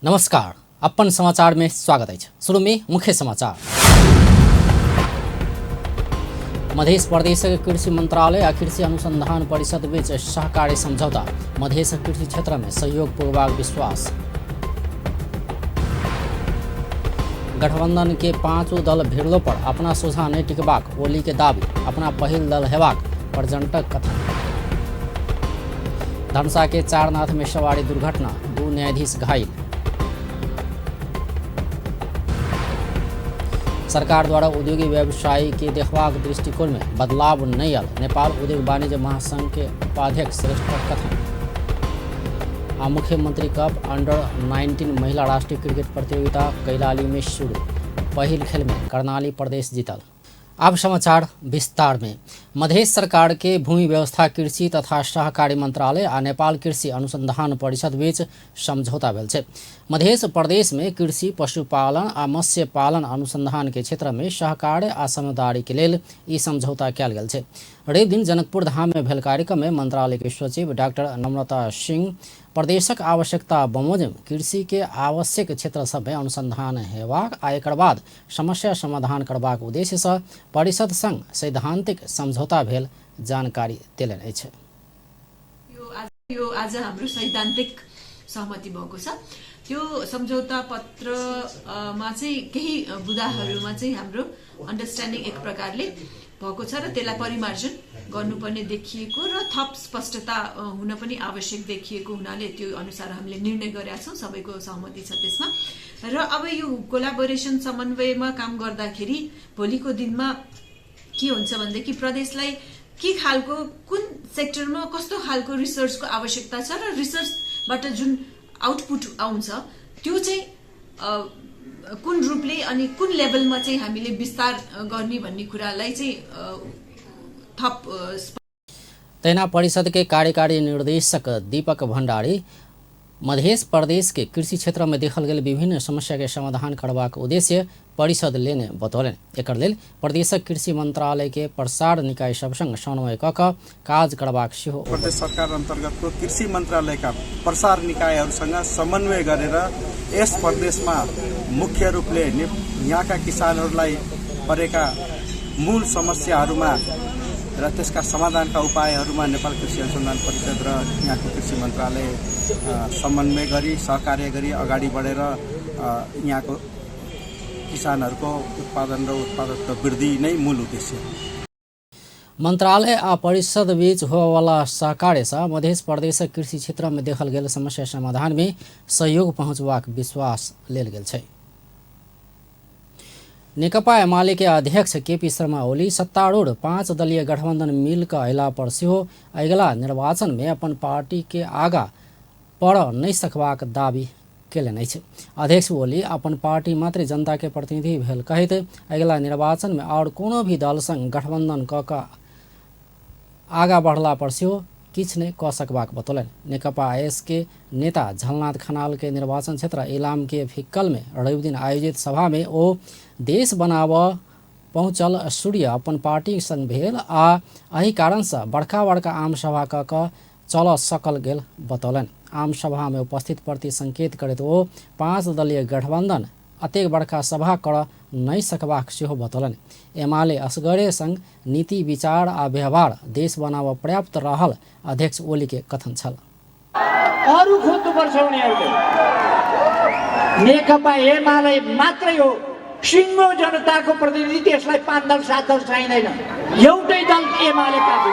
नमस्कार, अपन समाचार में स्वागत अछि। शुरू में मुख्य समाचार। मध्य प्रदेश कृषि मंत्रालय आ कृषि अनुसंधान परिषद बीच सहकारी समझौता। मधेश कृषि क्षेत्र में सहयोग पुगबाक विश्वास। गठबंधन के पांचों दल भिड़लो पर अपना सोझा नहीं टिकबाक ओली के दावी। अपना पहिल दल हेबाक प्रजंटक कथन। धनुषा के चारनाथ में सवारी दुर्घटना, 2 न्यायाधीश घायल। सरकार द्वारा उद्योगी व्यवसायी के देखबाक दृष्टिकोण में बदलाव नहीं आयल, नेपाल उद्योग वाणिज्य महासंघ के उपाध्यक्ष श्रेष्ठ कथन। आ मुख्यमंत्री कप अंडर 19 महिला राष्ट्रीय क्रिकेट प्रतियोगिता कैलाली में शुरू, पहिल खेल में कर्णाली प्रदेश जीतल। अब समाचार विस्तार में। मधेश सरकार के भूमि व्यवस्था कृषि तथा सहकारी मंत्रालय आ नेपाल कृषि अनुसंधान परिषद बीच समझौता भेल छै। मधेश प्रदेश में कृषि, पशुपालन आ मत्स्य पालन अनुसंधान के क्षेत्र में सहकार्य आ समझदारी के लेल ई समझौता कयल गेल छै। रवि दिन जनकपुर धाम में भेल कार्यक्रम में मंत्रालय के सचिव डॉक्टर नम्रता सिंह प्रदेशक आवश्यकता बमोजिम कृषि के आवश्यक क्षेत्र सब में अनुसंधान हेबाक आ एकर बाद समस्या समाधान करबाक उद्देश्य सँ परिषद संग सैद्धांतिक समझौता भेल जानकारी देलनि अछि। यो आज हाम्रो सैद्धान्तिक सहमति भएको छ। त्यो सम्झौता पत्रमा चाहिँ केही बुँदाहरूमा चाहिँ हाम्रो अन्डरस्ट्यान्डिङ एक प्रकारले भएको छ र त्यसलाई परिमार्जन गर्नुपर्ने देखिएको र थप स्पष्टता हुन पनि आवश्यक देखिएको हुनाले त्यो अनुसार हामीले निर्णय गरेका छौँ। सबैको सहमति छ त्यसमा। र अब यो कोलाबोरेसन समन्वयमा काम गर्दाखेरि भोलिको दिनमा के हुन्छ भनेदेखि प्रदेशलाई के खालको कुन सेक्टरमा कस्तो खालको रिसर्चको आवश्यकता छ र रिसर्चबाट जुन आउटपुट आउँछ त्यो चाहिँ कुन रूपले अनि कुन लेभलमा चाहिँ हामीले विस्तार गर्ने भन्ने कुरालाई चाहिँ थप। तहिना परिषद के कार्यकारी निर्देशक दीपक भंडारी मध्य प्रदेश के कृषि क्षेत्र में देखल गेल विभिन्न समस्या के समाधान करबाक उद्देश्य परिषद लेने बतौलनि। एकर लेल प्रदेशक कृषि मंत्रालय के प्रसार निकाय सब संग समन्वय क क काज करबाक सेहो। प्रदेश सरकार अन्तर्गतको कृषि मन्त्रालयका प्रसार निकायहरूसँग समन्वय गरेर यस प्रदेशमा मुख्य रूपले यहाँका किसानहरूलाई परेका मूल समस्याहरूमा र त्यसका समाधानका उपायहरूमा नेपाल कृषि अनुसन्धान परिषद र यहाँको कृषि मन्त्रालय समन्वय गरी सहकार्य गरी अगाडि बढेर यहाँको किसानहरूको उत्पादन र उत्पादकत्व वृद्धि नै मूल उद्देश्य। मंत्रालय आ परिषद बीच होबयवला सहकार्य सँ मध्य प्रदेशक कृषि क्षेत्र में देखल गेल समस्या समाधान में सहयोग पहुंचबाक विश्वास लेल गेल छै। नेकपा एमाले के अध्यक्ष केपी शर्मा ओली सत्तारूढ़ 5 दलीय गठबंधन मिल क अयला पर सेहो अगिला निर्वाचन में अपन पार्टी के आगा पड़ नहि सकबाक दावी केलनि अछि। अध्यक्ष ओली अपन पार्टी मात्र जनता के प्रतिनिधि भेल कहैत अगिला निर्वाचन में आओर कोनो भी दल संग गठबंधन क क आगा बढ़ला पर सेहो किछु नहि क सकबाक बतौलनि। नेकपा एस के नेता झलनाथ खनाल के निर्वाचन क्षेत्र इलाम के फिक्कल में रविदिन आयोजित सभा में ओ देश बनाबऽ पहुँचल सूर्य अपन पार्टी संग भेल आ एहि कारण सँ बड़का बड़का आम सभा क क चलऽ सकल गेल बतौलनि। आम सभा में उपस्थित प्रति संकेत करैत ओ 5 दलीय गठबंधन अतेक बड़का सभा करऽ नहि सकबाक सेहो बतौलनि। एमाले असगरे संग नीति विचार आ व्यवहार देश बनाबऽ पर्याप्त रहल अध्यक्ष ओली के कथन छल। अरू खोज्नुपर्छ उनीहरूले। नेकपा एमाले मात्रै हो सिङ्गो जनताको प्रतिनिधि, त्यसलाई 5 दल 7 दल चाहिँदैन, एउटै दल एमाले काफी।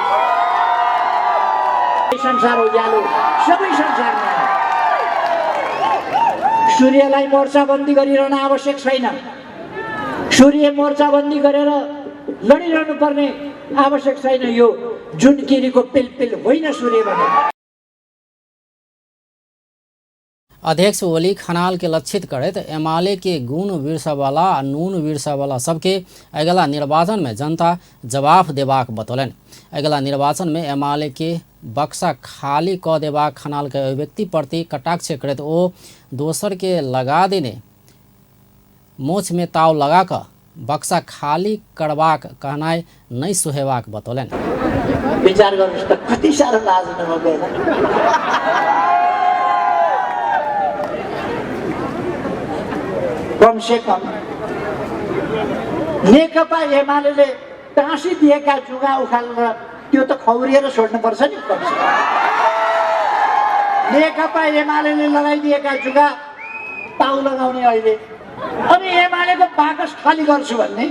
संसार उज्यालो सबै संसारमा। सूर्यलाई मोर्चाबन्दी गरिरहन आवश्यक छैन, सूर्य मोर्चाबन्दी गरेर लडिरहनु पर्ने आवश्यक छैन। यो जुनकिरीको पिलपिल होइन सूर्य भनेर। अध्यक्ष ओली खनाल के लक्षित करैत एमाले के गुण विरसवाला आ नून विरसवाला सबके अगिला निर्वाचन में जनता जवाफ देबाक बतौलनि। अगिला निर्वाचन में एमाले के बक्सा खाली क देबाक खनाल के अभिव्यक्ति प्रति कटाक्ष करैत ओ दोसर के लगा देने मोछ में ताव लगा क बक्सा खाली करबाक कहनाइ नहि सुहेबाक बतौलनि। विचार गर्नुहोस् त कति साह्रो लाज नभएको। कमसे कम नेकपा एमाले टाँसी दिएका जुगा उखालेर त्यो त खौरिएर छोड्नुपर्छ नि। कमसे नेकपा एमाले लगाइदिएका जुगा ताउ लगाउने अहिले, अनि एमालेको बाकस खाली गर्छु भन्ने,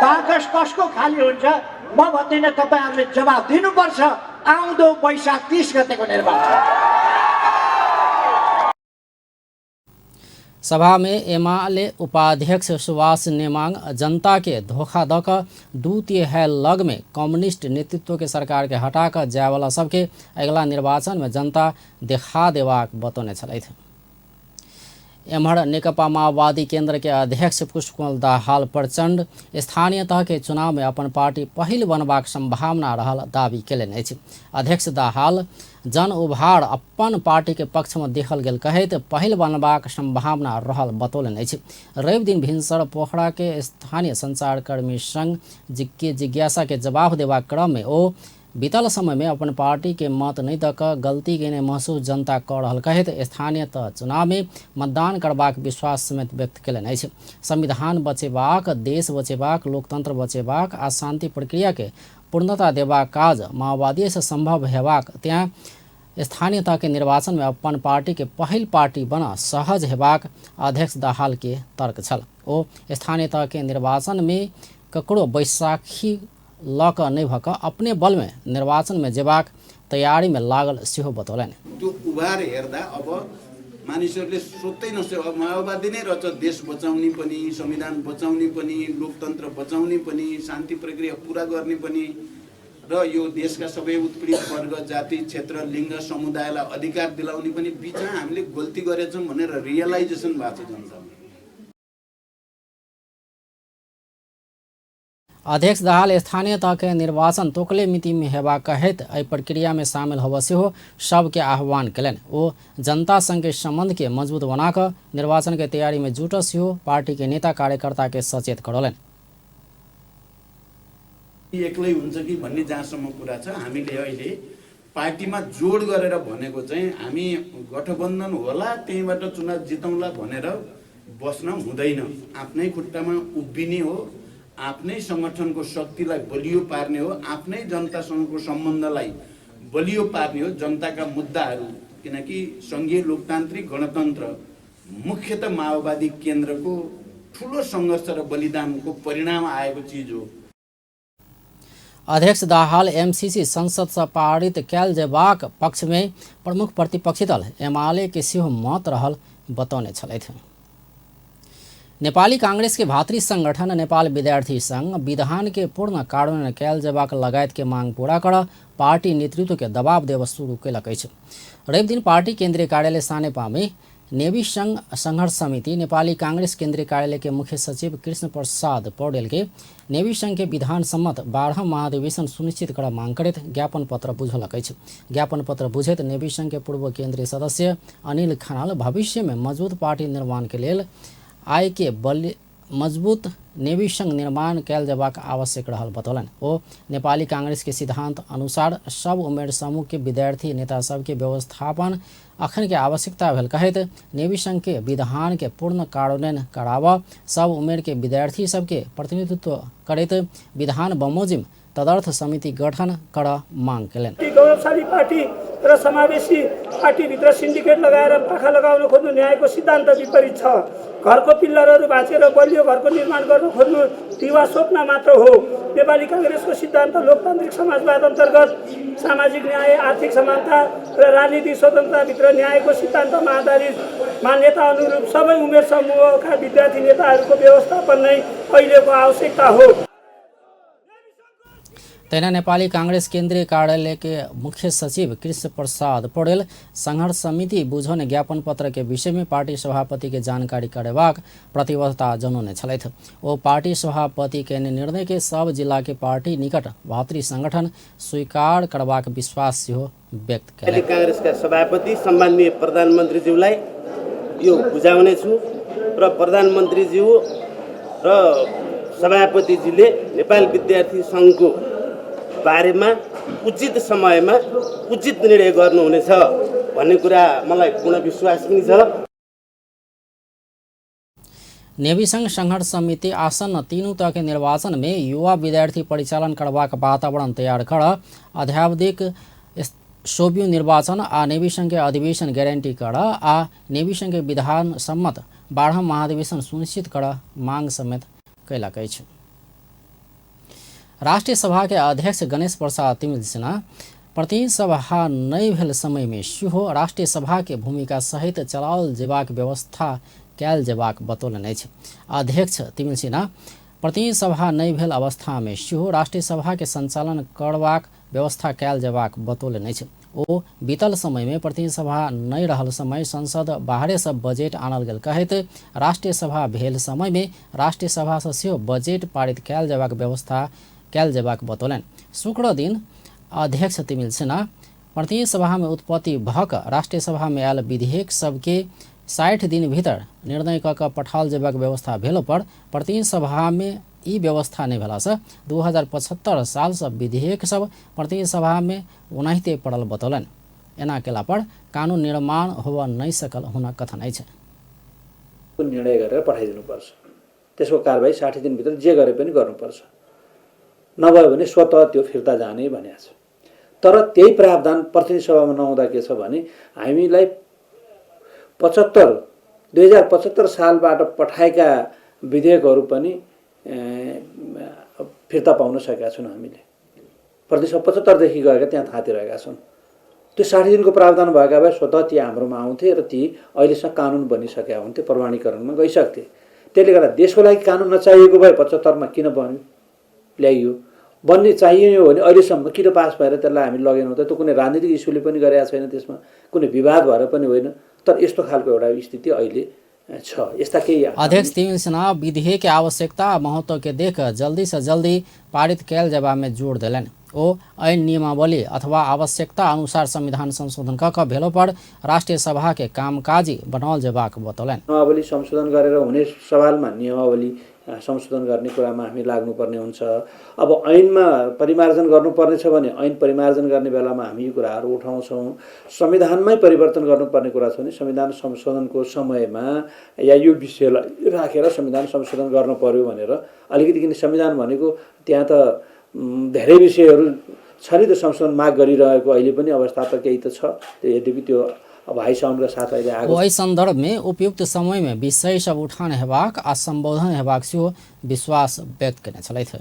बाकस कसको खाली हुन्छ म भन्दिनँ, तपाईहरूले जवाब दिनुपर्छ आउँदो वैशाख 30 गतेको निर्वाचन। सभा में एमाले उपाध्यक्ष सुभाष नेमांग जनता के धोखा दऽ कऽ 2/3 लग में कम्युनिस्ट नेतृत्व के सरकार के हटा कऽ जायवला सबके अगिला निर्वाचन में जनता देखा देबाक बतौने छलथि। एम्हर नेकपा माओवादी केंद्र के अध्यक्ष पुष्पकमल दाहाल प्रचण्ड स्थानीय तह के चुनाव में अपन पार्टी पहिल बनबाक संभावना रहल दावी केलनि अछि। अध्यक्ष दाहाल जन उभार अपन पार्टी के पक्ष में देखल गेल कहैत पहिल बनबाक संभावना रहल बतौलनि अछि। रवि दिन भिनसर पोखरा के स्थानीय संचारकर्मी संघ के जिज्ञासा के जवाब देबाक क्रम में ओ बीतल समय में अपन पार्टी के मत नहि दऽ कऽ गलती केने महसूस जनता कऽ रहल कहैत स्थानीय तह चुनाव में मतदान करबाक विश्वास समेत व्यक्त केलनि अछि। संविधान बचेबाक, देश बचेबाक, लोकतंत्र बचेबाक आ शांति प्रक्रिया के पूर्णता देबाक काज माओवादीए से संभव हेबाक त्याँ स्थानीय तह के निर्वाचन में अपन पार्टी के पहिल पार्टी बना सहज हेबाक अध्यक्ष दाहाल के तर्क छल। ओ स्थानीय तह के निर्वाचन में ककरो बैसाखी लऽ कऽ नहि भऽ कऽ अपने बल में निर्वाचन में जेबाक तैयारी में लागल सेहो बतौलनि। त्यो उभार हेर्दा अब मानिसहरूले सोध्दै नसक्यो, अब माओवादी नै रहेछ देश बचाउने पनि, संविधान बचाउने पनि, लोकतन्त्र बचाउने पनि, शान्ति प्रक्रिया पुरा गर्ने पनि र यो देशका सबै उत्पीडित वर्ग, जाति, क्षेत्र, लिङ्ग, समुदायलाई अधिकार दिलाउने पनि। बिचमा हामीले गल्ती गरेछौँ भनेर रियलाइजेसन भएको छ जनतामा। अध्यक्ष दाहाल स्थानीय तह के निर्वाचन तोकले मिति में हेबाक कहैत एहि प्रक्रिया में शामिल होबय सेहो सबके आह्वान केलनि। ओ जनता संग के संबंध के मजबूत बना कऽ निर्वाचन के तैयारी में जुटऽ सेहो पार्टी के नेता कार्यकर्ता के सचेत करौलनि। एक्लै हुन्छ कि भन्ने जहाँसम्म कुरा छ, हामीले अहिले पार्टीमा जोड गरेर भनेको चाहिँ हामी गठबन्धन होला त्यहीँबाट चुनाव जितौँला भनेर बस्न हुँदैन। आफ्नै खुट्टामा उभिने हो, आफ्नै सङ्गठनको शक्तिलाई बलियो पार्ने हो, आफ्नै जनतासँगको सम्बन्धलाई बलियो पार्ने हो, जनताका मुद्दाहरू, किनकि सङ्घीय लोकतान्त्रिक गणतन्त्र मुख्यतः माओवादी केन्द्रको ठुलो सङ्घर्ष र बलिदानको परिणाम आएको चिज हो। अध्यक्ष दाहाल एमसीसी संसद से पारित कयल जेबाक पक्ष में प्रमुख प्रतिपक्षी दल एमाले के सेहो मत रहल बतौने छलथि। नेपाली कांग्रेस के भातृ संगठन नेपाल विद्यार्थी संघ विधान के पूर्ण कार्यान्वयन कयल जेबाक लगायत के मांग पूरा कर पार्टी नेतृत्व के दबाव देब शुरू केलक अछि। रवि दिन पार्टी केंद्रीय कार्यालय सानेपा में नेवी संघ संघर्ष समिति नेपाली कांग्रेस केंद्रीय कार्यालय के मुख्य सचिव कृष्ण प्रसाद पौडेल के नेवी संघ के विधान सम्मत 12 महाधिवेशन सुनिश्चित कर मांग करैत ज्ञापन पत्र बुझलक अछि। ज्ञापन पत्र बुझैत नेवी संघ के पूर्व केंद्रीय सदस्य अनिल खनाल भविष्य में मजबूत पार्टी निर्माण के लेल आय के बल मजबूत नेवी संघ निर्माण कयल जेबाक आवश्यक रहल बतौलनि। ओ नेपाली कांग्रेस के सिद्धांत अनुसार सब उमेर समूह के विद्यार्थी नेता सबके व्यवस्थापन अखन के आवश्यकता भेल कहैत नेवी संघ के विधान के पूर्ण कार्यान्वयन कराबऽ, सब उमेर के विद्यार्थी सबके प्रतिनिधित्व करैत विधान बमोजिम तदर्थ समिति गठन कर मांग केलनि। गौरवशाली पार्टी र समावेशी पार्टीभित्र सिन्डिकेट लगाएर पाखा लगाउन खोज्नु न्यायको सिद्धान्त विपरीत छ। घरको पिल्लरहरू भाँचेर बलियो घरको निर्माण गर्न खोज्नु दिवा स्वप्न मात्र हो। नेपाली काङ्ग्रेसको सिद्धान्त लोकतान्त्रिक समाजवाद अन्तर्गत सामाजिक न्याय, आर्थिक समानता र राजनीतिक स्वतन्त्रताभित्र न्यायको सिद्धान्तमा आधारित मान्यता अनुरूप सबै उमेर समूहका विद्यार्थी नेताहरूको व्यवस्थापन नै अहिलेको आवश्यकता हो। तहिना नेपाली कांग्रेस केंद्रीय कार्यालय के मुख्य सचिव कृष्ण प्रसाद पौडेल संघर्ष समिति बुझौने ज्ञापन पत्र के विषय में पार्टी सभापति के जानकारी करेबाक प्रतिबद्धता जनौने छलथि। ओ पार्टी सभापति के निर्णय के सब जिला के पार्टी निकट भातृ संगठन स्वीकार करबाक विश्वास सेहो व्यक्त केलनि। कांग्रेसका सभापति सम्माननीय प्रधानमन्त्रीज्यूलाई यो बुझाउनेछु र प्रधानमन्त्रीज्यू र सभापतिज्यूले नेपाल विद्यार्थी सङ्घको बारेमा उचित समयमा उचित निर्णय गर्नुहुनेछ भन्ने कुरा मलाई पूर्ण विश्वास पनि छ। नेवी संघ संघर्ष समिति आसन्न तीनू तह के निर्वाचन में युवा विद्यार्थी परिचालन करबाक वातावरण तैयार कर अध्यावधिक सोभियो निर्वाचन आ नेवी संघ के अधिवेशन गारंटी कर आ नेवी संघ के विधान सम्मत 12 महाधिवेशन सुनिश्चित कर मांग समेत कयलक अछि। राष्ट्रिय सभा के अध्यक्ष गणेश प्रसाद तिमिल सिन्हा प्रतिनिधि सभा नहि भेल समय में सेहो राष्ट्रिय सभा के भूमिका सहित चलाओल जेबाक व्यवस्था कयल जेबाक बतौलनि अछि। अध्यक्ष तिमिल सिन्हा प्रतिनिधि सभा नहि भेल अवस्था में सेहो राष्ट्रिय सभा के संचालन करबाक व्यवस्था कयल जेबाक बतौलनि अछि। ओ बीतल समय में प्रतिनिधि सभा नहि रहल समय संसद बाहरे से बजट आनल गेल कहैत राष्ट्रिय सभा भेल समय में राष्ट्रिय सभा से सेहो बजट पारित कयल जेबाक व्यवस्था कयल जेबाक बतौलनि। शुक्र दिन अध्यक्ष तिमिल सिन्हा प्रतिनिधि सभा में उत्पत्ति भऽ कऽ राष्ट्रिय सभा में आयल विधेयक सबके 60 दिन भीतर निर्णय कऽ कऽ पठाओल जेबाक व्यवस्था भेलो पर प्रतिनिधि सभा में ई व्यवस्था नहि भेलासँ 2075 सालसँ विधेयक सब प्रतिनिधि सभा में ओनाहिते पड़ल बतौलनि। एना केला पर कानून निर्माण होबऽ नहि सकल हुनक कथन अछि। निर्णय गरेर पठाइदिनुपर्छ, त्यसको कारबाही 60 दिनभित्र जे गरे पनि गर्नुपर्छ, नभयो भने स्वतः त्यो फिर्ता जाने भनेको छ। तर त्यही प्रावधान प्रतिनिधि सभामा नहुँदा के छ भने हामीलाई 2075 सालबाट पठाएका विधेयकहरू पनि फिर्ता पाउन सकेका छैनौँ। हामीले प्रतिनिधि सभा 75 देखि गएका त्यहाँ थातिरहेका छौँ। त्यो 60 दिनको प्रावधान भएका भए स्वतः ती हाम्रोमा आउँथे र ती अहिलेसम्म कानुन बनिसकेका हुन्थे, प्रमाणीकरणमा गइसक्थे। त्यसले गर्दा देशको लागि कानुन नचाहिएको भए 75मा किन बन्यो, ल्याइयो, बन्ने चाहिने हो भने अहिलेसम्म किन पास भएर त्यसलाई हामी लगेनौँ त? त्यो कुनै राजनीतिक इस्युले पनि गरेका छैन, त्यसमा कुनै विवाद भएर पनि होइन। तर यस्तो खालको एउटा स्थिति अहिले छ। यस्ता केही अध्यक्ष तिमिल सिन्हा विधेयक के आवश्यकता महत्व के देख जल्दी से जल्दी पारित कयल जेबा में जोड़ देलनि। ओ ऐन नियमावली अथवा आवश्यकता अनुसार संविधान संशोधन कऽ कऽ भेलो पर राष्ट्रिय सभा के कामकाजी बनाओल जेबाक बतौलनि। नियमावली संशोधन गरेर हुने सवालमा नियमावली संशोधन गर्ने कुरामा हामी लाग्नुपर्ने हुन्छ। अब ऐनमा परिमार्जन गर्नुपर्ने छ भने ऐन परिमार्जन गर्ने बेलामा हामी यो कुराहरू उठाउँछौँ। संविधानमै परिवर्तन गर्नुपर्ने कुरा छ भने संविधान संशोधनको समयमा या यो विषयलाई राखेर संविधान संशोधन गर्नु पर्यो भनेर अलिकति, किन संविधान भनेको त्यहाँ त धेरै विषयहरू छ नि त संशोधन माग गरिरहेको अहिले पनि अवस्था त केही त छ। त्यो यद्यपि त्यो अब हाई साउन्डका साथ अहिले आएको। एहि संदर्भ में उपयुक्त समय में विषय सब उठान हेबाक आ संबोधन हेबाक सेहो विश्वास व्यक्त केने छलथि।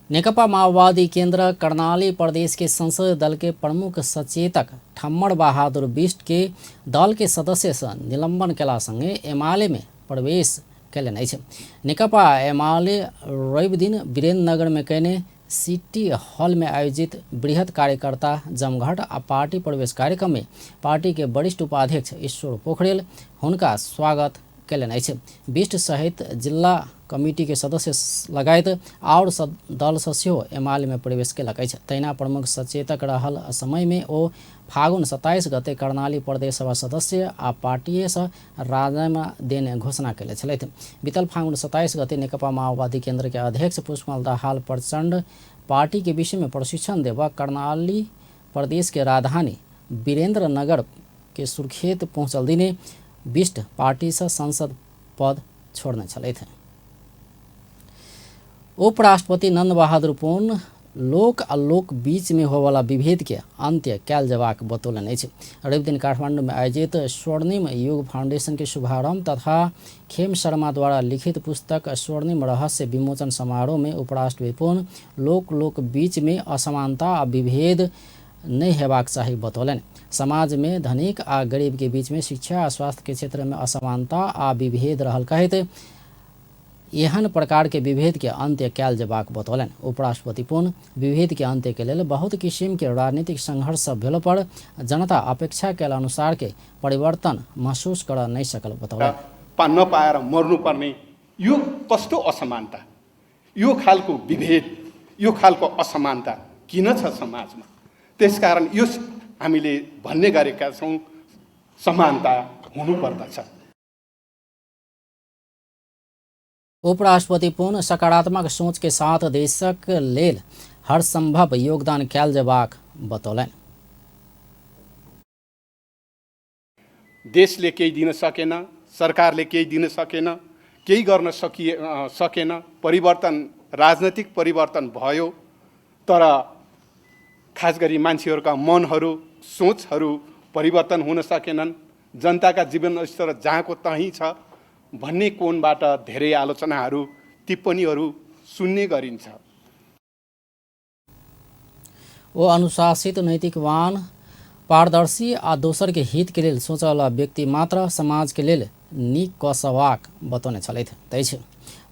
नेकपा माओवादी केंद्र कर्णाली प्रदेश के संसदीय दल के प्रमुख सचेतक ठम्मर बहादुर बिष्ट के दल के सदस्य से निलंबन केला संगे एमाले में प्रवेश कयलनि अछि। नेकपा एमाले रवि दिन वीरेन्द्रनगर में कयने सिटी हॉल में आयोजित बृहत कार्यकर्ता जमघट आ पार्टी प्रवेश कार्यक्रम में पार्टी के वरिष्ठ उपाध्यक्ष ईश्वर पोखरेल हुनका स्वागत कयलनि अछि। बिष्ट सहित जिला कमिटी के सदस्य लगायत आओर दल से सेहो एमाले में प्रवेश कयलक अछि। तहिना प्रमुख सचेतक रहल समय में ओ फागुन 27 गते कर्णाली प्रदेश सभा सदस्य आ पार्टीए से राजीनामा देने घोषणा कयने छलथि। बीतल फागुन 27 गते नेकपा माओवादी केंद्र के अध्यक्ष पुष्पकमल दाहाल प्रचंड पार्टी के विषय में प्रशिक्षण देवा कर्णाली प्रदेश के राजधानी वीरेन्द्रनगर के सुर्खेत पहुँचल दिने बिष्ट पार्टी से संसद पद छोड़ने छलथि। उपराष्ट्रपति नंद बहादुर पुन लोक आ लोक बीच में होवला विभेद के अंत्य कयल जेबाक बतौलनि अछि। रविदिन काठमांडू में आयोजित स्वर्णिम युग फाउंडेशन के शुभारंभ तथा खेम शर्मा द्वारा लिखित पुस्तक स्वर्णिम रहस्य विमोचन समारोह में उपराष्ट्रपति पुन लोक लोक बीच में असमानता आ विभेद नहीं हेबाक चाही बतौलनि। समाज में धनिक आ गरीब के बीच में शिक्षा आ स्वास्थ्य के क्षेत्र में असमानता आ विभेद रहल कहैत एहन प्रकार के विभेद के अंत्य कयल जेबाक बतौलनि। उपराष्ट्रपति पुन विभेद के अंत्य के लेल बहुत किसिम के राजनीतिक संघर्ष सब भेलो पर जनता अपेक्षा कयल अनुसार के परिवर्तन महसूस कर नहीं सकल बतौलनि। नपाएर मर्नुपर्ने यो कस्तो असमानता, यो खालको विभेद, यो खालको असमानता किन छ समाजमा? त्यसकारण यो हामीले भन्ने गरेका छौँ, समानता हुनुपर्दछ। उपराष्ट्रपति पुन सकारात्मक सोच के साथ देशक लेल हर संभव योगदान कयल जेबाक बतौलनि। देशले केही दिन सकेन, सरकारले केही दिन सकेन, केही गर्न सकेन। परिवर्तन, राजनैतिक परिवर्तन भयो, तर खास गरी मान्छेहरूका मनहरू, सोचहरू परिवर्तन हुन सकेनन्। जनताका जीवनस्तर जहाँको तहीँ छ भन्ने कोणबाट धेरै आलोचनाहरू, टिप्पणीहरू सुन्ने गरिन्छ। ओ अनुशासित, नैतिकवान, पारदर्शी आ दोसर के हित के लेल सोचल व्यक्ति मात्र समाज के लेल नीक क सकबाक बतौने छलथि। तैछ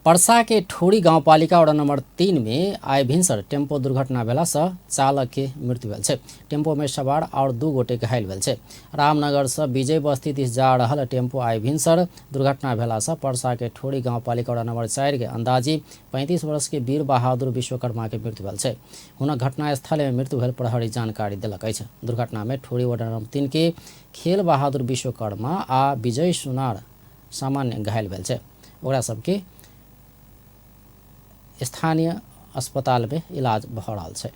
पर्सा के ठोड़ी गाउँपालिका वडा नम्बर 3 में आइ भिन्सर टेम्पो दुर्घटना भेला से चालक के मृत्यु भेल छै। टेम्पो में सवार और 2 गोटे घायल भेल छै। रामनगर से विजय बस्ती दिस जा रहल टेम्पो आइ भिन्सर दुर्घटना भेला से पर्सा के ठोड़ी गाउँपालिका वडा नम्बर 4 के अंदाजी 35 वर्ष के वीर बहादुर विश्वकर्मा के मृत्यु भेल छै। हुनक घटनास्थल में मृत्यु भेल प्रहरी जानकारी देलक अछि। दुर्घटना में ठोड़ी वडा नम्बर 3 के खेल बहादुर विश्वकर्मा आ विजय सुनार सामान्य घायल भेल छै। ओकरा सबके स्थानीय अस्पताल में इलाज भ रहल छै।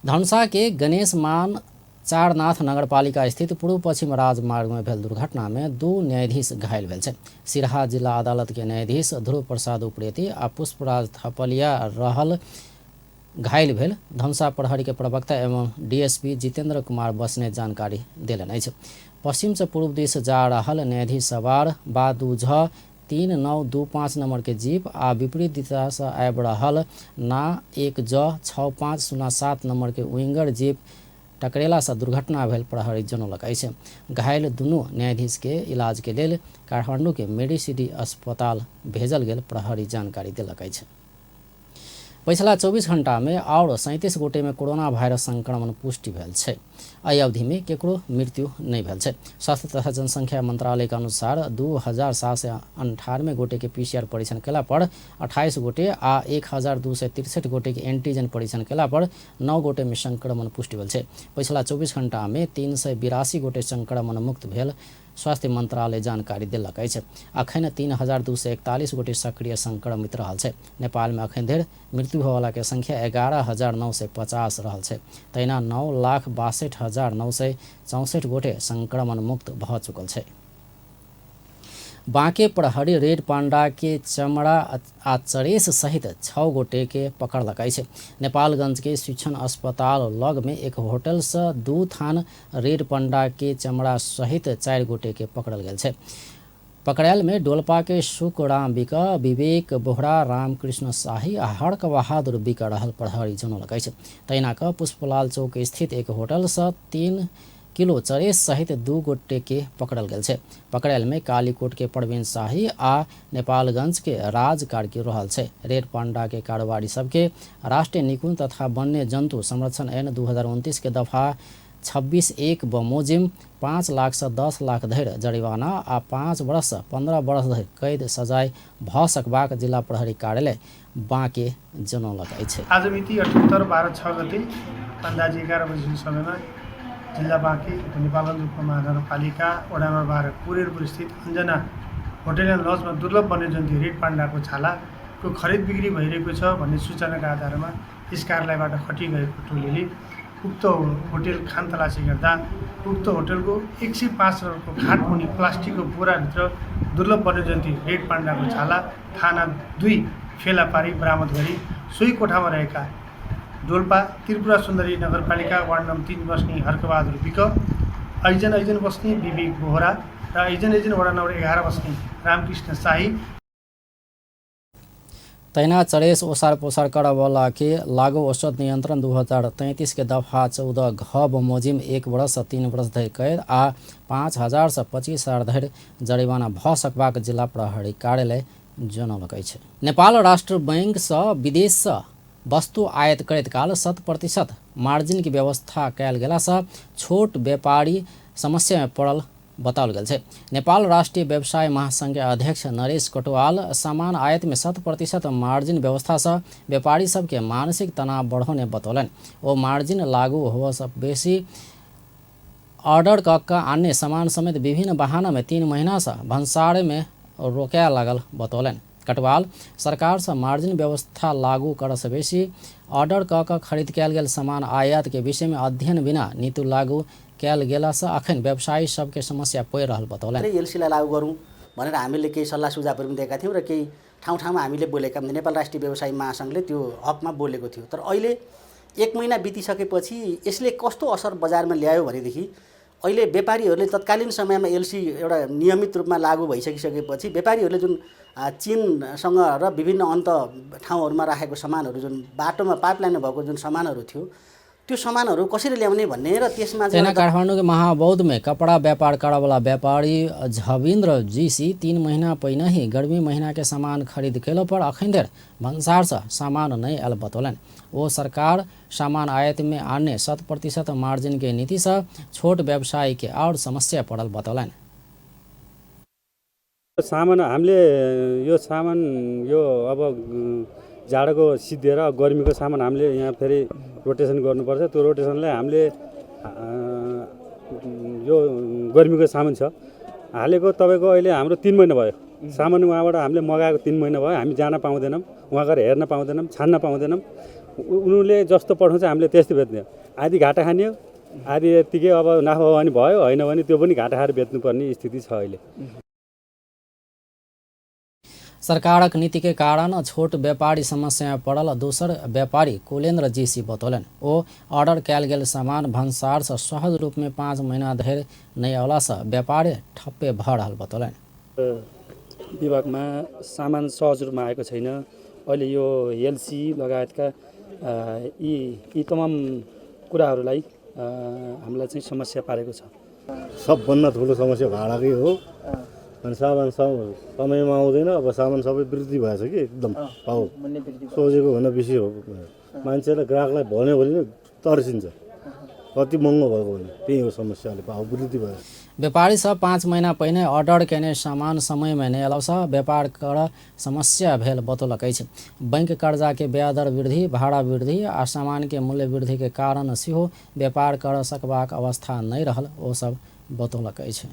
धनुषा के गणेश मान चारनाथ नगरपालिका स्थित पूर्व पश्चिम राजमार्ग में भेल दुर्घटना में 2 न्यायाधीश घायल भेल छै। सिरहा जिला अदालत के न्यायाधीश ध्रुव प्रसाद उप्रेती आ पुष्पराज थपलिया रहल घायल भेल धनुषा प्रहरी के प्रवक्ता एवं डीएसपी जितेंद्र कुमार बस्ने जानकारी देलनि अछि। पश्चिम से पूर्व दिस जा रहल न्यायाधीश सवार बा 2 झ 3925 नंबर के जीप आ विपरीत दिशा से आबि रहल ना 1 ज 6507 नंबर के विंगर जीप टकरेला से दुर्घटना भेल प्रहरी जनौलक अछि। घायल दुनू न्यायाधीश के इलाज के लेल काठमांडू के मेडिसिटी अस्पताल भेजल गेल प्रहरी जानकारी देलक अछि। पछिला 24 घंटा में और 37 गोटे में कोरोना वायरस संक्रमण पुष्टि भेल छै। एहि अवधि में केकरो मृत्यु नहीं भेल छै। स्वास्थ्य तथा जनसंख्या मंत्रालय के अनुसार 2798 गोटे के पीसीआर परीक्षण केला पर 28 गोटे आ 1263 गोटे के एंटीजन परीक्षण केला पर 9 गोटे में संक्रमण पुष्टि भेल छै। पछिला 24 घंटा में 382 गोटे संक्रमण मुक्त भेल स्वास्थ्य मंत्रालय जानकारी देलक अछि। अखन 3241 गोटे सक्रिय संक्रमित रहल छै। नेपाल में अखन धरि मृत्यु होयवला के संख्या 11,950 रहल छै। तहिना 9,62,964 गोटे संक्रमण मुक्त भ चुकल छै। बाँके प्रहरी रेड पांडा के चमड़ा आ चरेस सहित 6 गोटे के पकड़लक अछि। नेपालगंज के शिक्षण अस्पताल लग में एक होटल से 2 थान रेड पांडा के चमड़ा सहित 4 गोटे के पकड़ल गेल छै। पकड़ायल में डोलपा के सुकराम बिक, विवेक बोहरा, रामकृष्ण शाही आ हर्क बहादुर बिक रहल प्रहरी जनौलक अछि। तहिना क पुष्पलाल चौक स्थित एक होटल से 3 किलो चरेस सहित 2 गोटे के पकड़ल गेल छै। पकड़ायल में कालीकोट के प्रवीण शाही आ नेपालगंज के राज कार्की रहल छै। रेड पांडा के कारोबारी सबके राष्ट्रीय निकुंज तथा वन्य जंतु संरक्षण ऐन 2029 के दफा 26(1) बमोजिम 5 लाख से 10 लाख धरि जरिमाना आ 5 वर्ष से 15 वर्ष धरि कैद सजाय भ सकबाक जिला प्रहरी कार्यालय बाँके जनौलक अछि। आज मिति 78/12/6 गते अन्दाजी 11 बजे समयमा जिल्ला बाँके नेपालगञ्ज उपमहानगरपालिका वडा नम्बर 12 कुरेरपुर स्थित अञ्जना होटेल एन्ड लजमा दुर्लभ वन्यजन्तु रेड पाण्डाको छालाको खरिद बिक्री भइरहेको छ भन्ने सूचनाका आधारमा यस कार्यालयबाट खटिगएको टोलीले उक्त होटेल खानतलासी गर्दा उक्त होटेलको 105 नम्बरको खाटमुनि प्लास्टिकको बोराभित्र दुर्लभ वन्यजन्तु रेड पाण्डाको छाला थाना 2 फेला पारी बरामद गरी सोही कोठामा रहेका डोल्पा त्रिपुरा सुन्दरी नगरपालिका वार्ड नम्बर 3 बस्ने हर्कबहादुर विक, ऐजन ऐजन बस्ने विवेक बोहरा र ऐजन ऐजन वडा नम्बर 11 बस्ने रामकृष्ण शाही। तहिना चरेस ओसार पोसार करवला के लागू औषध नियंत्रण 2033 के दफा 14 घ बमोजिम 1 वर्ष से 3 वर्ष धरि कैद आ 5,000 से 25,000 धरि जरिमाना भ सकबाक जिला प्रहरी कार्यालय जनौलक अछि। नेपाल राष्ट्र बैंक से विदेश से वस्तु आयात करैत काल 100% मार्जिन के व्यवस्था कयल गेला से छोट व्यापारी समस्या में पड़ल बताओल गेल छै। नेपाल राष्ट्रीय व्यवसाय महासंघ के अध्यक्ष नरेश कटवाल सामान आयात में 100% मार्जिन व्यवस्था से व्यापारी सबके मानसिक तनाव बढ़ौने बतौलनि। ओ मार्जिन लागू होबऽ से बेसी ऑर्डर क अन्य सामान समेत विभिन्न बहाना में 3 महीना से भन्सार में रोकय लागल बतौलनि। कटवाल सरकार से मार्जिन व्यवस्था लागू करऽ से बेसी ऑर्डर क खरीद कयल गेल सामान आयात के विषय में अध्ययन बिना नीति लागू कयल गेला से अखन व्यवसायी सबके समस्या पड़ि रहल बतौलनि। एलसीलाई लागू गरौँ, भनेर हामीले केही सल्लाह सुझावहरू पनि दिएका थियौँ र केही ठाउँ ठाउँमा हामीले बोलेका, नेपाल राष्ट्रिय व्यवसायी महासङ्घले त्यो हकमा बोलेको थियो। तर अहिले एक महिना बितिसकेपछि यसले कस्तो असर बजारमा ल्यायो भनेदेखि अहिले व्यापारीहरूले तत्कालीन समयमा एलसी एउटा नियमित रूपमा लागू भइसकिसकेपछि व्यापारीहरूले जुन चीनसँग र विभिन्न अन्त ठाउँहरूमा राखेको सामानहरू, जुन बाटोमा पाइपलाइनमा भएको जुन सामानहरू थियो, त्यो सामानहरू कसरी ल्याउने भन्ने र त्यसमा चाहिँ काठमाडौँ के महाबौद्ध में कपड़ा व्यापार करवाला व्यापारी झविन्द्र जीसी 3 महीना पहिने ही गर्मी महीना के सामान खरीद केलो पर अखन धरि भन्सार से सामान नहीं आयल बतौलनि। वो सरकार सामान आयात में आने 100% मार्जिन के नीति से छोट व्यवसायी के और समस्या पड़ल बतौलनि। सामान हामीले यो सामान यो अब जाडोको सिद्धिएर गर्मीको सामान हामीले यहाँ फेरि रोटेसन गर्नुपर्छ। त्यो रोटेसनलाई हामीले यो गर्मीको सामान छ हालेको तपाईँको अहिले हाम्रो 3 महिना भयो। सामान उहाँबाट हामीले मगाएको 3 महिना भयो। हामी जान पाउँदैनौँ, उहाँ गएर हेर्न पाउँदैनौँ, छान्न पाउँदैनौँ। उनीहरूले जस्तो पठाउँछ हामीले त्यस्तै बेच्ने। आधी घाटा खाने हो, आधी यत्तिकै अब नाफा भयो भने भयो, होइन भने त्यो पनि घाटा खाएर बेच्नुपर्ने स्थिति छ अहिले। सरकारक नीति के कारण छोट व्यापारी समस्या पड़ल दोसर व्यापारी कुलेन्द्र जीसी बतौलनि। ओ ऑर्डर कयल गेल सामान भन्सार से सहज रूप में 5 महीना धरि नहि अयला से व्यापार ठप्पे भऽ रहल बतौलनि। विभागमा सामान सहज रूपमा आएको छैन। अहिले यो एलसी लगायतका यी यी तमाम कुराहरूलाई हामीलाई चाहिँ समस्या पारेको छ। सबभन्दा ठुलो समस्या भाडाकै हो। अनि सामान समयमा आउँदैन। अब सामान सबै वृद्धि भएछ कि एकदम भाउ सोचेको भन्दा बेसी हो। मान्छेलाई ग्राहकलाई भन्यो भने तर्सिन्छ, कति महँगो भएको भने। त्यही हो समस्याले, भाउ वृद्धि भयो। व्यापारी सब 5 महीना पहिने ऑर्डर केने सामान समय में नहि अयला व्यापार कर समस्या भेल बतौलक अछि। बैंक कर्जा के ब्याज दर वृद्धि, भाड़ा वृद्धि आ सामान के मूल्य वृद्धि के कारण सेहो व्यापार कर सकबाक अवस्था नहि रहल ओ सब बतौलक अछि।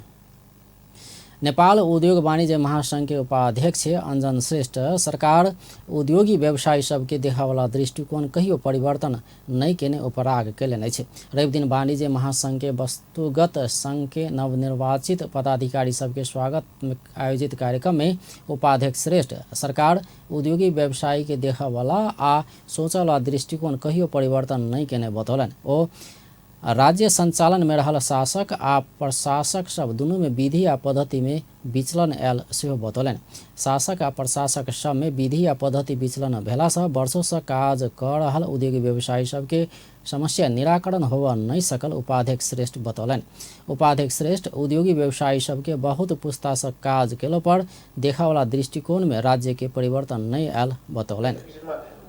नेपाल उद्योग वाणिज्य महासंघ के उपाध्यक्ष अंजन श्रेष्ठ सरकार उद्योगी व्यवसायी सबके देखावला दृष्टिकोण कहियो परिवर्तन नहि केने उपराग केलनि अछि। रविदिन वाणिज्य महासंघ के वस्तुगत संघ के नवनिर्वाचित पदाधिकारी सबके स्वागत में आयोजित कार्यक्रम में उपाध्यक्ष श्रेष्ठ सरकार उद्योगी व्यवसायी के देखावला आ सोचला दृष्टिकोण कहियो परिवर्तन नहि केने बतौलनि। ओ राज्य संचालन में रहल शासक आ प्रशासक सब दुनू में विधि आ पद्धति में विचलन आयल सेहो बतौलनि। शासक आ प्रशासक सब में विधि आ पद्धति विचलन भेलासँ वर्षों से काज कऽ रहल उद्योगी व्यवसायी सबके समस्या निराकरण होबऽ नहि सकल उपाध्यक्ष श्रेष्ठ बतौलनि। उपाध्यक्ष श्रेष्ठ उद्योगी व्यवसायी सबके बहुत पुस्तासँ काज केलो पर देखावला दृष्टिकोण में राज्य के परिवर्तन नहि आयल बतौलनि।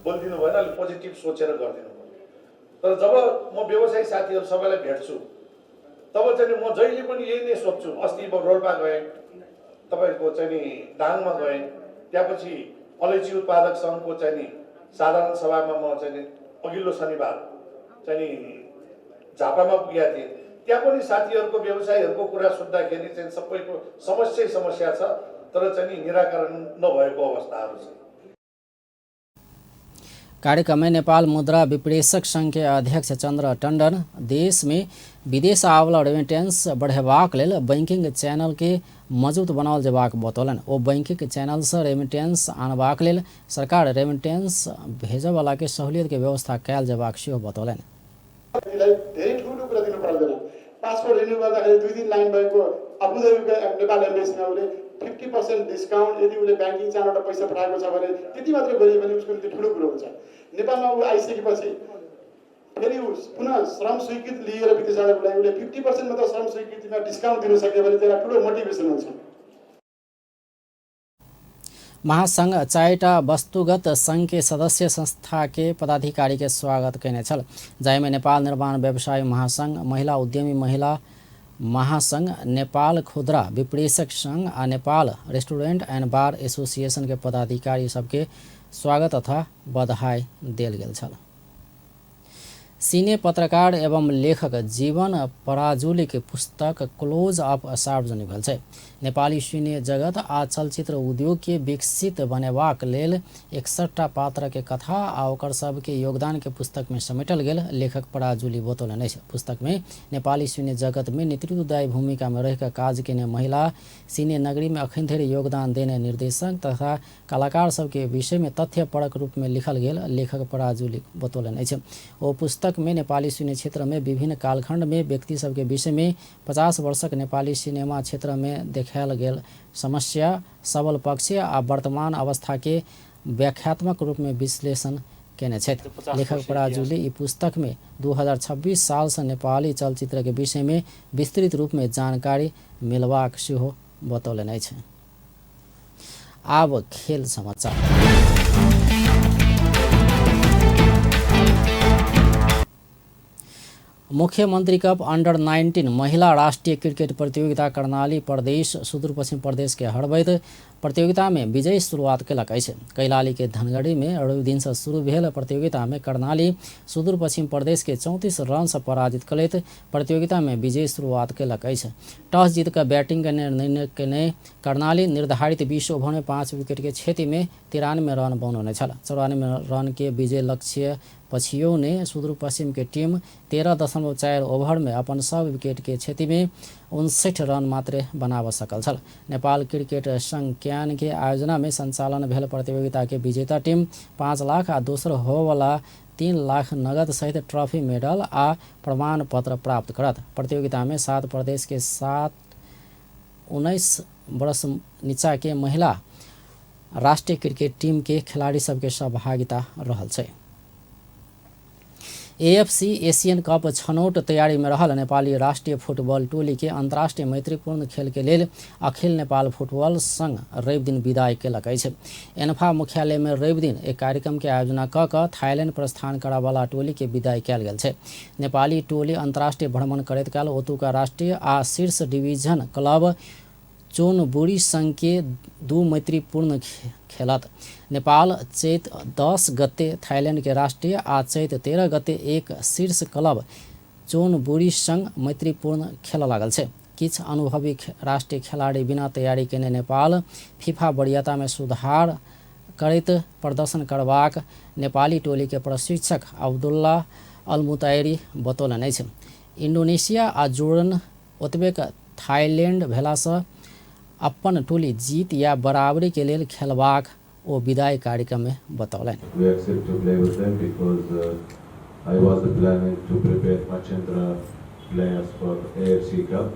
बोलिदिनु भएन, अलिक पोजिटिभ सोचेर गरिदिनु। तर जब म व्यवसायी साथीहरू सबैलाई भेट्छु तब चाहिँ म जहिले पनि यही नै सोध्छु। अस्ति म रोल्पा गएँ, तपाईँको चाहिँ नि दाङमा गएँ, त्यहाँपछि अलैँची उत्पादक सङ्घको चाहिँ नि साधारण सभामा म चाहिँ नि अघिल्लो शनिबार चाहिँ नि झापामा पुगेको थिएँ। त्यहाँ पनि साथीहरूको व्यवसायीहरूको कुरा सुन्दाखेरि चाहिँ सबैको समस्या समस्या छ, तर चाहिँ नि निराकरण नभएको अवस्थाहरू छ। कार्यक्रम में नेपाल मुद्रा विप्रेषक संघ के अध्यक्ष चंद्र टंडन देश में विदेश आवला रेमिटेंस बढ़ेबाक लेल बैंकिंग चैनल के मजबूत बनाओल जेबाक बतौलनि। ओ बैंकिंग चैनल से रेमिटेंस आनबाक लेल सरकार रेमिटेंस भेजयवला के सहूलियत के व्यवस्था कयल जेबाक सेहो बतौलनि। धेरै ठुलो कुरा दिनु पर्दैन। पासपोर्ट रिन्यू गर्दाखेरि 2 दिन लाइन भएको अबुधाबीको नेपाल एम्बेसीमा उसले 50% डिस्काउन्ट यदि उसले ब्याङ्किङ च्यानलबाट पैसा पठाएको छ भने त्यति मात्रै गरियो भने उसको निम्ति ठुलो कुरो हुन्छ। नेपालमा ऊ आइसकेपछि फेरि ऊ पुनः श्रम स्वीकृति लिएर विदेश जानको लागि उसले 50% मात्र श्रम स्वीकृतिमा डिस्काउन्ट दिन सक्यो भने त्यसलाई ठुलो मोटिभेसन हुन्छ। महासंघ 4टा वस्तुगत संघ के सदस्य संस्था के पदाधिकारी के स्वागत कयने छल, जाहिमे नेपाल निर्माण व्यवसायी महासंघ, महिला उद्यमी महिला महासंघ, नेपाल खुदरा विप्रेषक संघ आ Nepal restaurant and bar association के पदाधिकारी सबके स्वागत तथा बधाई देल गेल छल। सिने पत्रकार एवं लेखक जीवन पराजुली के पुस्तक क्लोज अप सार्वजनिक भेल छै। नेपाली सिने जगत आ चलचित्र उद्योग के विकसित बनेबाक लेल 61टा पात्र के कथा आ ओकर सबके योगदान के पुस्तक में समेटल गेल लेखक पराजुली बतौलनि अछि। पुस्तक में नेपाली सिने जगत में नेतृत्वदायी भूमिका में रहिक काज केने महिला, सिने नगरी में अखन धरि योगदान देने निर्देशक तथा कलाकार सबके विषय में तथ्यपरक रूप में लिखल गेल लेखक पराजुली बतौलनि अछि। ओ पुस्तक में नेपाली सिने क्षेत्र में विभिन्न कालखंड में व्यक्ति सबके विषय में 50 वर्षक नेपाली सिनेमा क्षेत्र में देखायल गेल समस्या, सबल पक्ष आ वर्तमान अवस्था के व्याख्यात्मक रूप में विश्लेषण केने छथि। लेखक पराजुली ई पुस्तक में 2026 साल से नेपाली चलचित्र के विषय में विस्तृत रूप में जानकारी मिलबाक सेहो बतौलनि अछि। आब खेल समाचार। मुख्यमंत्री कप अंडर 19 महिला राष्ट्रीय क्रिकेट प्रतियोगिता कर्णाली प्रदेश सुदूरपश्चिम प्रदेश के हरबैत प्रतियोगिता में विजयी शुरुआत केलक अछि। कैलाली के धनगढ़ी में रवि दिन से शुरू भेल प्रतियोगिता में कर्णाली सुदूरपश्चिम प्रदेश के 34 रन से पराजित करैत प्रतियोगिता में विजयी शुरुआत केलक अछि। टॉस जीत कर बैटिंग के निर्णय केने कर्णाली निर्धारित 20 ओवर में 5 विकेट के क्षति में 93 रन बनौने छल। 94 रन के विजय लक्ष्य पछियौने सुदूरपश्चिम के टीम 13.4 ओवर में अपन सब विकेट के क्षति में 59 रन मात्रे बनाब सकल छल। नेपाल क्रिकेट संघ क्यान के आयोजना में संचालन भेल प्रतियोगिता के विजेता टीम 5 लाख आ दोसर होवला 3 लाख नगद सहित ट्रॉफी, मेडल आ प्रमाण पत्र प्राप्त करत। प्रतियोगिता में 7 प्रदेश के 19 वर्ष नीचा के महिला राष्ट्रीय क्रिकेट टीम के खिलाड़ी सबके सहभागिता रहल छै। एएफसी एशियन कप छनौट तैयारी में रहल नेपाली राष्ट्रीय फुटबॉल टोली के अंतर्राष्ट्रीय मैत्रीपूर्ण खेल के लेल अखिल नेपाल फुटबॉल संघ रवि दिन विदाई केलक अछि। एनफा मुख्यालय में रवि दिन एक कार्यक्रम के आयोजना क क थाईलैंड प्रस्थान करऽवाला टोली के विदाई कयल गेल छै। नेपाली टोली अंतर्राष्ट्रीय भ्रमण करैत काल ओतुका राष्ट्रीय आ शीर्ष डिवीजन क्लब चोनबुरी संघ के 2 मैत्रीपूर्ण खेलत। नेपाल चैत 10 गते थाईलैंड के राष्ट्रीय आ चैत 13 गते एक शीर्ष क्लब चोनबुरी संग मैत्रीपूर्ण खेल लागल छै। किछु अनुभवी राष्ट्रीय खिलाड़ी बिना तैयारी केने नेपाल फीफा वरीयता में सुधार करैत प्रदर्शन करबाक नेपाली टोली के प्रशिक्षक अब्दुल्ला अल-मुतायरी बतौलनि अछि। इंडोनेशिया आ जोर्डन ओतबेक थाईलैंड भेलासँ अपन टोली जीत या बराबरी के लेल खेलबाक ओ विदाई कार्यक्रम में बतौलनि। We accept to play with them because I was planning to prepare Machendra players for AFC Cup,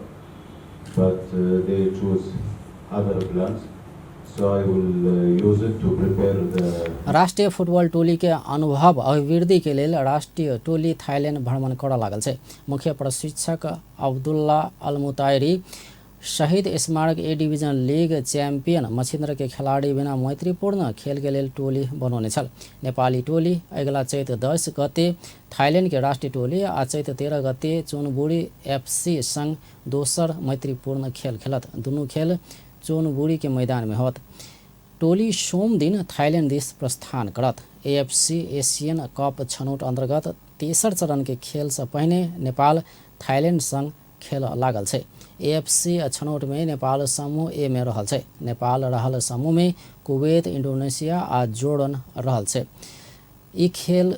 but they choose other plans, so I will use it to prepare the राष्ट्रीय फुटबॉल टोली के अनुभव अभिवृद्धि के लेल राष्ट्रीय टोली Thailand भ्रमण करऽ लागल छै। मुख्य प्रशिक्षक अब्दुल्ला अल-मुतायरी शहीद स्मारक A division league champion Machhindra के खिलाड़ी बिना मैत्रीपूर्ण खेल के लेल टोली बनौने छल। नेपाली टोली अगिला चैत 10 गते थाईलैंड के राष्ट्रीय टोली आ चैत 13 गते चोनबुरी एफसी संग दोसर मैत्रीपूर्ण खेल खेलत। दुनू खेल चोनबुरी के मैदान में होत। टोली सोम दिन थाईलैंड दिस प्रस्थान करत। एएफसी एशियन कप छनौट अंतर्गत तेसर चरण के खेल से पहिने नेपाल थाईलैंड संग खेल लागल छै। एएफसी छनौट में नेपाल समूह ए में रहल छै। नेपाल रहल समूह में कुवैत, इंडोनेशिया आ जोर्डन रहल छै। ई खेल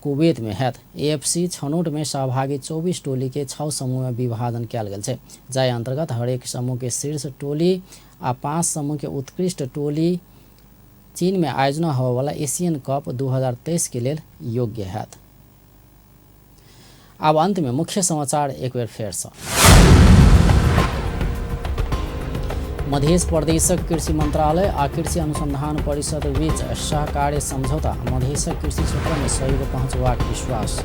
कुवैत में हैत। एएफसी छनौट में सहभागी 24 टोली के 6 समूह में विभाजन कयल गेल छै, जाहि अंतर्गत हरेक समूह के शीर्ष टोली आ 5 समूह के उत्कृष्ट टोली चीन में आयोजना होबयवला एशियन कप 2023 के लेल योग्य हैत। अब अंत में मुख्य समाचार एक बेर फेर से। मध्य प्रदेशक कृषि मंत्रालय आ कृषि अनुसंधान परिषद बीच सहकार्य समझौता, मधेशक कृषि क्षेत्र में सहयोग पहुंचबाक विश्वास।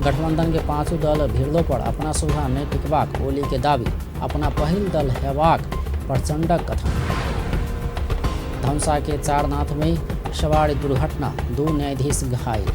गठबंधन के 5 दल भिड़लो पर अपना सोझा नहि टिकबाक ओली के दावी, अपना पहिल दल हेबाक प्रचंडक कथन। धमसा के चारनाथ में सवारी दुर्घटना, 2 न्यायाधीश घायल।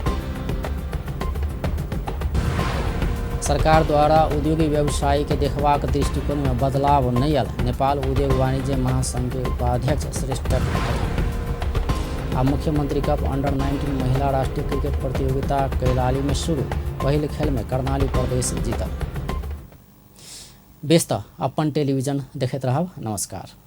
सरकार द्वारा उद्योगी व्यवसायी के देखबाक दृष्टिकोण में बदलाव नहीं आयल, नेपाल उद्योग वाणिज्य महासंघ के उपाध्यक्ष श्रेष्ठक कथन। आ मुख्यमंत्री कप अंडर 19 महिला राष्ट्रीय क्रिकेट प्रतियोगिता कैलाली में शुरू। पहिल खेल में कर्णाली प्रदेश जीतल। बेस त अपन टेलीविजन देखैत रहब। नमस्कार।